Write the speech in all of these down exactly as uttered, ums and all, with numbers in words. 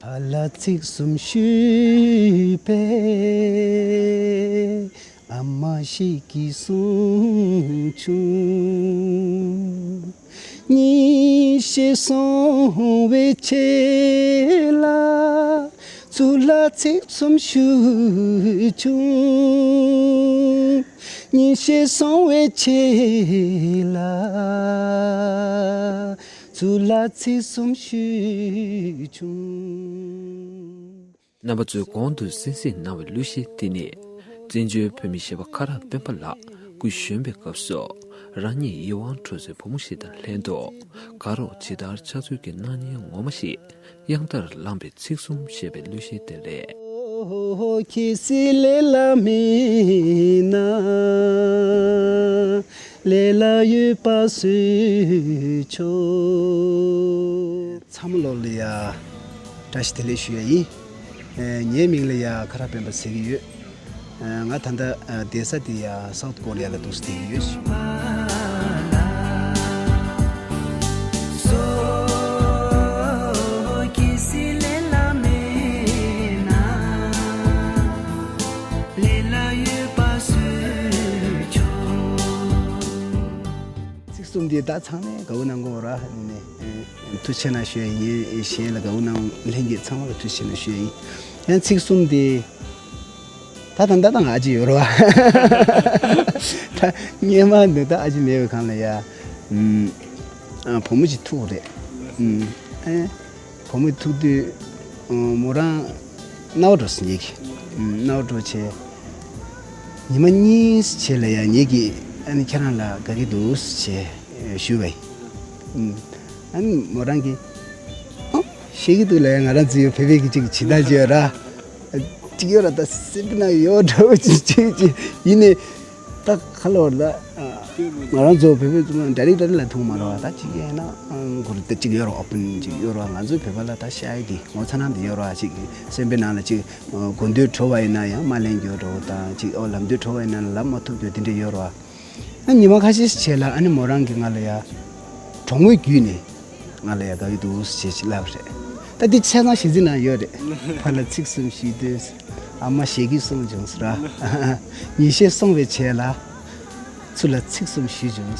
ལ་ཚིག་གསུམ་ཞུས་པས། ཨ་མ་ཞིག་གིས་གསུང་བྱུང་། ཉིན་ཤས་སོང་བའི་ཆེད་ལ། ཚུར་ལ་ཚིག་གསུམ་ཞུས་བྱུང་། ཉིན་ཤས་སོང་བའི་ཆེད་ལ། ཚུར་ལ་ཚིག་གསུམ་ཞུས་བྱུང་། རྣམ་པ་ཚོས་གོང་དུ་གསན་གཟིགས་གནང་བའི་གླུ་གཞས་འདི་ནི། བཙན་བྱོལ་བོད་མི་གཞས་པ་ཁ་རག་སྤེན་པ་ལགས་སྐུ་གཞོན་པའི་སྐབས་སུ། རང་ཉིད་ཡིད་དབང་འཕྲོག་སའི་བུ་མོ་ཞིག་དང་ལྷན་དུ། དགའ་རོགས་ཇི་ལྟར་ཆགས་ཚུལ་གྱི་སྣང་བརྙན་ངོ་མ་ཞིག་དབྱངས་རྟར་བླངས་པའི་ཚིག་གསུམ་ཞེས་པའི་གླུ་གཞས་དེ་རེད། ཁྱེད་སྲིད་ལས་ལ་མེད་ན། ལས་ལ་ཡོད་པ་བཟོས་ཆོག་ཚང་མ་ལོག་ལ་ཡ་བཀྲ་ཤིས་བདེ་ལེགས་ཞུ་ཡ་ཡིན། ཨེ་ངའི་མིང་ལ་ཡ་ཁ་རག་སྤེན་པ་ཟེར་གྱི་ཡོད། ཨེ་ང་ད་ལྟ་ཨེ་བསྡད་ས་དེ་ཡ་སའུཐ་ཀོ་རི་ཡ་ལ་འདུག་སེ་བསྡད་ཀྱི་ཡོད། ཚིག་གསུམ་འདི་ད་ཚང་མས་དགའ་བོ་གནང་གོ་ར་ནས་ཐུགས་ཆེ་གནང་ཞུ་ཡ་ཡིན། གཞན་ལ་དགའ་བོ་གནང་ལྷན་རྒྱས་ཚང་མ་ལ་ཐུགས་ཆེ་གནང་ཞུ་ཡ་ཡིན། ཡང་ཚིག་གསུམ་འདི་ད་ད་ད་ད་ཨ་ཅེ་ཡོད་ར་བ། ད་སྔས་མ་འདི་ད་ཨ་ཅེ་མེད་པའི་སྒང་ལ་ཡ་ཨ་བུ་མོ་ཅིག་ཐུག་རེད། ཨ། བུ་མོ་ཐུག་དུས། ཨ་མོ་རང་རྣ་བ་འགྲོ་སོང་ངེད་ཀྱི། ཨ་རྣ་བ་འགྲོ་བྱས། ཉི་མ་གཉིས་བྱས་ལ་ཡ་ངེད་ཀྱིས་ཨ་ནི་ཁྱེད་རང་ལ་དགའ་གི་འདུག་ཞེས་ཞུས་པས། ཨ་ནི་མོ་རང་གིས། ཨ་ཤེས་ཀྱི་འདུག་ལ་ཡ་ང་རང་ཚོའི་བོད་པའི་གི་ཅིག་བྱེད་སྟངས་ཅིག་ཡོད་ར། ཅིག་ཡོད་ར་ད་སེམས་པའི་ནང་ཡོད་འདྲ་བོ་ཅིག་ཅིག་ཅིག་ཡིན་ནའི། ད་ཁ་ལོ་ལ། ང་རང་ཚོ་བོད་པའི་ཚོ་ཌའི་རེག་ཊར་ལ་ཐུག་མ་རེད་བ། ད་ཅིག་ཡིན་ན་གུ་རུ་ད་ཅིག་ཡོད་རེད། ཨོ་པན་ཅིག་ཡོད་རེད་བ། ང་ཚོའི་བོད་པ་ལ་ད་ཤ་ཡི་དེ་ངོ་ཚ་ནང་དེ་ཡོད་རེད་བ། ཅིག་སེམས་པའི་ནང་ལ་ཅིག་དགོས་འདོད་བྲོ་བ་ཡིན་ན་ཡང་མ་ལེན་རྒྱུ་འདྲ་བོ་དང་། ཅིག་ཨོ་ལབ་འདོད་བྲོ་བ་ཡིན་ན་ལབ་མ་ཐུབ་རྒྱུ་དེ་འདྲ་ཡོད་རེད་བ། ཨ་ཉི་མ་ཁ་ཤས་ཤིག་བྱས་ལ་ཨ་ནི་མོ་རང་གིས་ང་ལ་ཡ་གྲོགས་མོའི་བརྒྱུད་ནས་ང་ལ་ཡ་དགའ་གི་འདུག་ཞེས་ཞིག་ལབ་རེད། ད་འདི་ཆ་ཚང་ཞེ་ཚིག་ནང་ཡོད་རེད། ཕར་ལ་ཚིག་གསུམ་ཞུས་དུས། ཨ་མ་ཞེ་གིས་གསུངས་བྱུང་ཟེར་ར། ཉིན་ཤས་སོང་བའི་ཆེད་ལ། ཚུར་ལ་ཚིག་གསུམ་ཞུས་བྱུང་།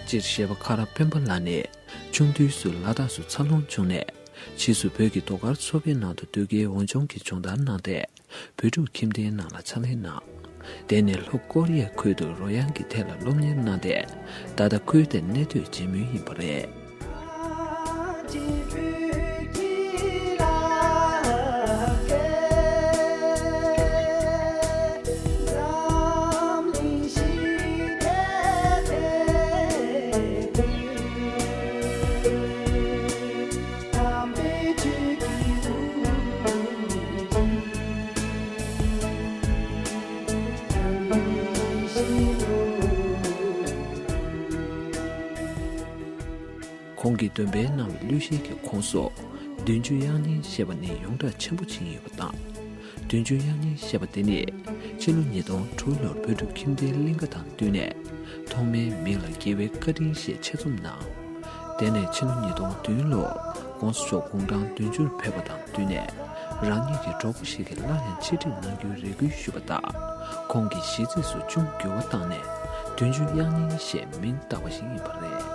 སྤྱིར་གཞས་པ་ཁ་རག་སྤེན་པ་ལགས་ནི། ཆུང་དུས་སུ་ལ་དྭགས་སུ་འཚར་ལོངས་བྱུང་ནས། ཕྱིས་སུ་བོད་ཀྱི་ཟློས་གར་ཚོགས་པའི་ནང་དུ་ཟློས་གར་འོས་སྦྱོང་གི་སྦྱོང་བརྡར་གནང་སྟེ། བོད་ཕྲུག་ཁྱིམ་སྡེའི་ནང་ལ་ཕྱག་ལས་གནང་། དེ་ནས་ལྷོ་ཀོ་རི་ཡའི་ཁུལ་དུ་རོལ་དབྱངས་ཀྱི་ཐད་ལ་སློབ་གཉེར་གནང་སྟེ། ད་ལྟ་ཁུལ་དེར་གནས་སྡོད་བྱེད་མུས་ཡིན་པ་རེད། ཁོང་གིས་འདོན་སྤེལ་གནང་བའི་གླུ་གཞས་ཀྱི་ཁོངས་སུ། བདུན་ཅུ་དབྱངས་སྙན་ཞེས་པ་ནི་ཡོངས་གྲགས་ཆེན་པོ་ཅིག་ཡིན་པ་དང་། བདུན་ཅུ་དབྱངས་སྙན་ཞེས་པ་དེ་ནི། ཕྱི་ལོ་ཉིས་སྟོང་དྲུག་ལོར་བོད་ཕྲུག་ཁྱིམ་སྡེའི་གླིང་ག་དང་བསྟུན་ནས། ཐོག་མའི་མིང་ལ་རྒྱལ་བའི་བཀའ་དྲིན་ཞེས་ཆེད་རྩོམ་གནང་། དེ་ནས་ཕྱི་ལོ་ཉིས་སྟོང་བདུན་ལོར་༸གོང་ས་མཆོག་དགུང་གྲངས་བདུན་ཅུར་ཕེབས་པ་དང་བསྟུན་ནས། རང་ཉིད་ཀྱི་གྲོགས་པོ་ཞིག་གིས་སླར་ཡང་ཕྱིར་ཁྲིད་གནང་རྒྱུའི་རེ་སྐུལ་ཞུས་པ་ལྟར། ཁོང་གི་གཞས་ཚིགས་སུ་ཅུང་འགྱུར་བ་བཏང་ནས། བདུན་ཅུ་དབྱངས་སྙན་ཞེས་མིང་བཏགས་པ་ཞིག་ཡིན་པ་རེད།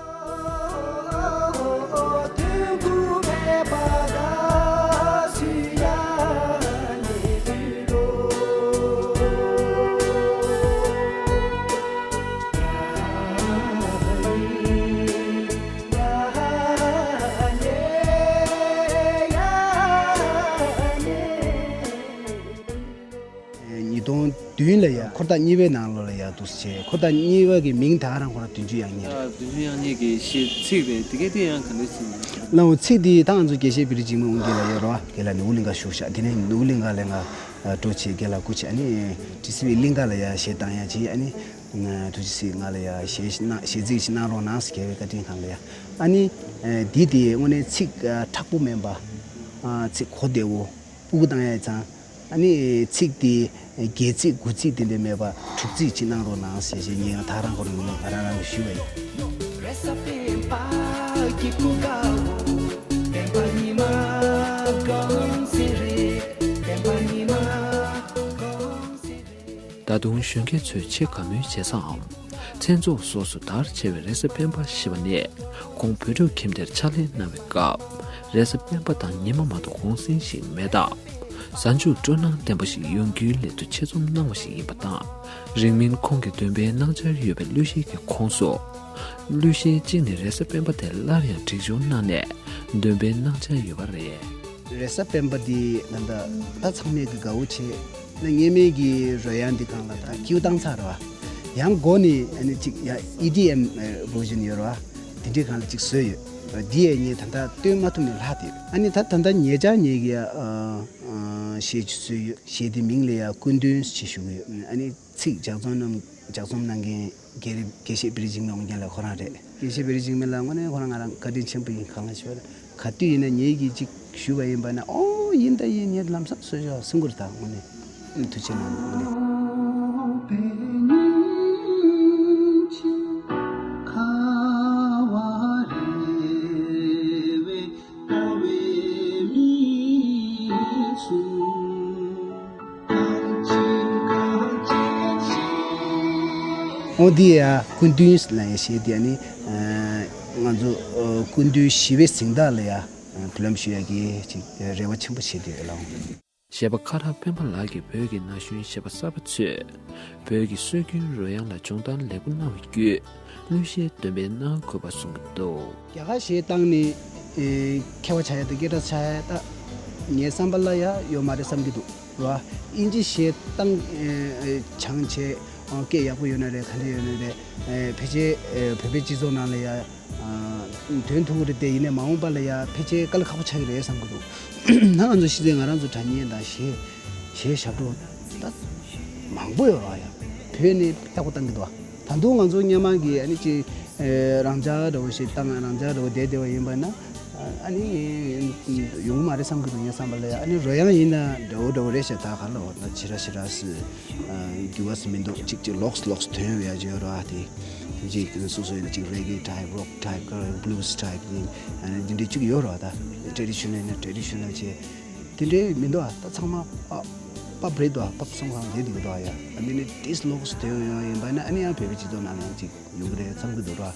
ཉིས་སྟོང་བདུན་ལ་ཡ་འཁོར་ཐག་གཉིས་པའི་ནང་ལོགས་ལ་ཡ་འདུག་སེ་བྱས། འཁོར་ཐག་གཉིས་པ་གི་མིང་ད་ག་རང་ཁོ་རང་བདུན་ཅུ་དབྱངས་སྙན་རེད། ཨ། བདུན་ཅུ་དབྱངས་སྙན་གྱི་གཞས་ཚིག་རེད། དེ་ག་དེ་ཡང་ག་འདྲ་ཞིག་ལགས་འོ། ཚིག་དེ་ད་ང་ཚོ་དགེ་བཤེས་བེ་རི་འཇིགས་མེད་དབང་རྒྱལ་ལགས་ཡོད་རེད་བ། རྒན་ལགས་ནོར་བུ་གླིང་ག་བཞུགས་ཤག་དེ་ནས་ནོར་བུ་གླིང་ག་ལ་ང་འགྲོ་བྱས་རྒན་ལགས་སྐུ་མཁྱེན། ཨ་ནི་ཊི་སི་ཝི་གླིང་ག་ལ་ཡ་གཞས་བཏང་ཡ་བྱས། ཨ་ནི་ཐུགས་རྗེ་གཟིགས་ང་ལ་ཡ་གཞས་གནང་། གཞས་ཚིག་ཞིག་གནང་རོགས་གནང་ཟེར། རྒྱལ་བའི་བཀའ་དྲིན་ཁང་ལ་ཡ། ཨ་ནི་འདི་དེ་དངོས་གནས་ཚིག་མཁྲེགས་པོ་མིན་པ། ཚིག་གོ་བདེ་བོ། ཕྲུ་གུ་བཏང་ཡ་ཡི་ཚང་། ཨ་ནི་ཚིག་དེ་བརྒྱད་ཚིག་དགུ་ཚིག་དེ་འདྲ་མེད་པ་དྲུག་ཚིག་ཅིག་གནང་རོགས་གནང་ཞེས་བྱས་ངས་ཡང་ཐག་རང་ཁོ་རང་ང་རང་རང་གིས་ཞུས་པ་ཡིན། ད་དུང་གཞོན་སྐྱེས་ཚོས་ཆེས་དགའ་མོས་བྱེད་སའམ། མཚན་ཚོགས་སོགས་སུ་དར་ཆེ་བའི་རེས་གཟའ་སྤེན་པ་ཞེས་པ་ནི། ཁོང་བོད་ཕྲུག་ཁྱིམ་སྡེར་ཕྱག་ལས་གནང་བའི་སྐབས། རེས་གཟའ་སྤེན་པ་དང་ཉི་མ་མ་གཏོགས་གུང་སེང་ཞིག་མེད་སྟབས། གཟའ་མཇུག་སྤྲོ་སྣང་ལྡན་པ་ཞིག་ཡོང་རྒྱུའི་སླད་དུ་ཆེད་རྩོམ་གནང་བ་ཞིག་ཡིན་པ་དང་། རིང་མིན་ཁོང་གི་འདོན་པའི་སྣང་འཆར་ཡོད་པའི་གླུ་གཞས་ཀྱི་ཁོངས་སུ། གླུ་གཞས་གཅིག་ནི་རེས་གཟའ་སྤེན་པ་དེ་སླར་ཡང་སྒྲིག་སྦྱོར་གནང་ནས་འདོན་པའི་སྣང་འཆར་ཡོད་པ་རེད། རེས་གཟའ་སྤེན་པ་འདི་ད་ལྟ་ད་ཚང་མས་ཀྱི་དགའ་བོ་བྱེད། ད་སྔོན་མའི་གི་རོལ་དབྱངས་འདི་སྒང་ལ་ད་ཁྱེའུ་བཏང་ཚར་བ། ཡང་མགོ་ནས་ཨ་ནི་གཅིག་ཡ་ཨི་ཌི་ཨེམ་བར་ཞན་ཡོད་ར་བ། དེ་འདྲའི་སྒང་ལ་གཅིག་བཟོས་ཡོད། འདི་ཡས་ངས་ད་ལྟ་སྟོན་མ་ཐུབ་ནས་ལྷག་བསྡད་ཡོད། ཨ་ནི་ད་ད་ལྟ་ཉེ་ཆར་ངས་ཀྱི་ཡ་གཞས་ཅིག་བཟོས་ཡོད། གཞས་དེ་མིང་ལ་ཡ་སྐུ་མདུན་ཞེས་ཞུ་གི་ཡོད། ཨ་ནི་ཚིག་ལྗགས་རྩོམ་རྣམས་ལྗགས་རྩོམ་གནང་མཁན་དགེ་རེ་དགེ་བཤེས་བེ་རི་འཇིགས་མེད་དབང་རྒྱལ་ལགས་ཁོ་རང་རེད། དགེ་བཤེས་བེ་རི་འཇིགས་མེད་ལགས་དངོས་གནས་ཁོ་རང་ང་རང་བཀའ་དྲིན་ཆེན་པོ་ཡིན། གང་ལ་ཞུ་བ་ལ་ག་དུས་ཡིན་ན་ངེད་ཀྱིས་ཅིག་ཞུས་པ་ཡིན་པ་ན། ཨོ་ཡིན་ད་ཡིན། ངས་ལམ་སང་བཟོས་ཆོག་གསུང་གི་རེད། ད་དངོས་གནས་ཐུགས་རྗེ་གནང་། དངོས་གནས། འོ་འདི་ཡ་སྐུ་མདུན་ལ་ཡ་གཞས་འདི་ཨ་ནི་ང་ཚོ་སྐུ་མདུན་ཞི་བའི་གཟེངས་རྟགས་ལ་ཡ་དུས་ལམ་ཞུ་ཡ་གི་ཅིག་རེ་བ་ཆེན་པོ་བྱེད་དུས་ལ། གཞས་པ་ཁ་རག་སྤེན་པ་ལགས་ཀྱིས་བོད་ཀྱི་ན་གཞོན་གཞས་པ་གསར་པ་ཚོས་བོད་ཀྱི་སྲོལ་རྒྱུན་རོལ་དབྱངས་ལ་སྦྱོང་བརྡར་ལེགས་པོ་གནང་བའི་བརྒྱུད། གླུ་གཞས་འདོན་པའི་གནང་དགོས་པ་གསུང་གི་འདུག་རྒྱ་གར་གཞས་བཏང་ནས་ཨེ་མཁས་པ་ཆགས་ཡ་དང་སྐད་གྲགས་ཆགས་ཡ་ད་ངའི་བསམ་པ་ལ་ཡ་ཡོད་མ་རེད་བསམ་གྱི་འདུག་ར། ཨིན་ཇི་གཞས་བཏང་ཨེ་ཨེ་སྦྱངས་བྱས་ཨ་སྐད་ཡག་པོ་ཡོད་ན་རེད། ག་འདྲ་ཡོད་ན་རེད། ཨེ་ཕལ་ཆེར་ཨེ་བོད་པའི་སྤྱི་ཚོགས་ནང་ལ་ཡ་ཨ་འདོན་ཐུབ་ཀྱི་རེད་དེ། ཡིན་ནའི་མ་འོངས་པ་ལ་ཡ་ཕལ་ཆེར་དཀའ་ལས་ཁག་པོ་ཆགས་ཀྱི་རེད་བསམ་གྱི་འདུག་ད་ང་ཚོ་ཤེས་ཚད་ང་རང་ཚོ་དྲ་བརྙན་དང་གཞས་གཞས་ཞབས་བྲོ་ད་མང་པོ་ཡོད་ར། ཡ་བོད་ནས་ཡག་པོ་བཏང་གི་འདུག་ད་དུང་ང་ཚོ་སྔོན་མ་གི་ཨ་ནི་ཅིག་ཨེ་རང་འཇགས་འདྲ་བོ་ཞིག་བཏང་། རང་འཇགས་འདྲ་བོ་བསྡད་བསྡད་པ་ཡིན་པ་ན་ཨ་ནི་ཡོང་གི་མ་རེད་བསམ་གྱི་འདུག་ངའི་བསམ་པ་ལ་ཡ། ཨ་ནི་རོལ་དབྱངས་ཡིན་ན་འདྲ་བོ་འདྲ་བོ་རེད་ཤག་ད་ག་ལ་འོ་ད་ཕྱི་ར་ཕྱི་ར་སི་འགྱུར་བ་སི་མི་འདུག་ཅིག་ཅིག་ལོགས་ལོགས་ཐོན་ཡོད་ཡ་ཅིག་ཡོད་ར། དེ་དེ་ཅིག་སོ་སོ་ཡིན་ན་ཅིག་reggae type, rock type, blues type ཡིན། ཨ་ནི་འདི་འདྲའི་ཅིག་ཡོད་ར། ད་traditional ཡིན་ན་traditional བྱས། དེ་འདྲའི་མི་འདུག་ཨ། ད་ཚང་མ་ཨ་པབ་རེད་འདུག་ཨ། པབ་སོང་ཙང་བསྡད་འདུག་འདུག་ཨ། ཡ་ཨ་ནི་ནི་ཏིས་ལོགས་དེ་ཡོང་ཡོང་ཡིན་པ་ན་ཨ་ནི་ཡང་བོད་པའི་སྤྱི་ཚོགས་ནང་ལ་ཡང་ཅིག་ཡོང་གི་རེད་བསམ་གི་འདུག་ར།